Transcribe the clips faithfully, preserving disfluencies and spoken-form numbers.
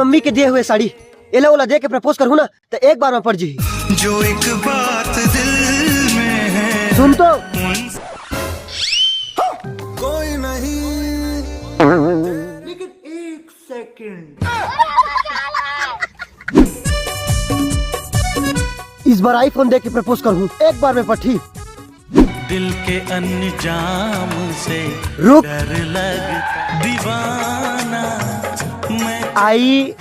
Mummy के दिए हुए साड़ी, एला ओला दे के प्रपोज करहूं ना, त एक बार में पट जही। जो एक बात दिल में है। सुन तो। कोई नहीं। लेकिन एक सेकंड। इस बार iPhone दे के प्रपोज करहूं, एक बार में पटही। दिल के अंजाम से रुक। डर लग दीवाना मैं। आई।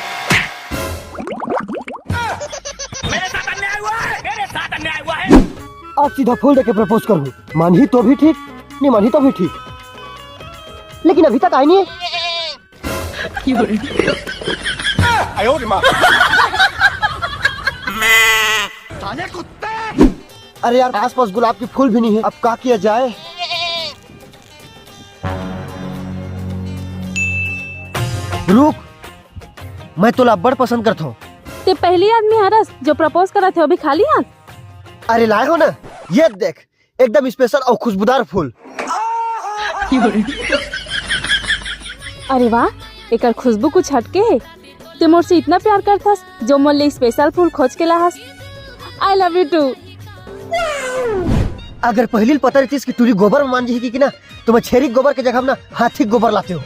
मेरे साथ अन्याय हुआ है, मेरे साथ अन्याय हुआ है। अब सीधा फूल दे के प्रपोज करहूं, मानही तो भी ठीक, नहीं मानही तो भी ठीक, लेकिन अभी तक आई नहीं है। अरे यार, आसपास गुलाब के फूल भी नहीं है, अब का किया जाए? रुक, मैं तोला अब्बड़ पसंद करत हूँ। ते पहली आदमी हरस जो प्रपोज करत हे, अभी खाली हाथ? अरे लाए हो ना, ये देख, एकदम स्पेशल और खुशबूदार फूल। अरे वाह, एकर खुशबू कुछ हटके हे। ते मोर से इतना प्यार करथस जो मोर ले स्पेशल फूल खोज के लाहस। I love you too। अगर पहली पता रहतीस कि टूरी गोबर में मान जी कि ना, तो मैं छेरी गोबर के जगह ना हाथी गोबर लाते हो।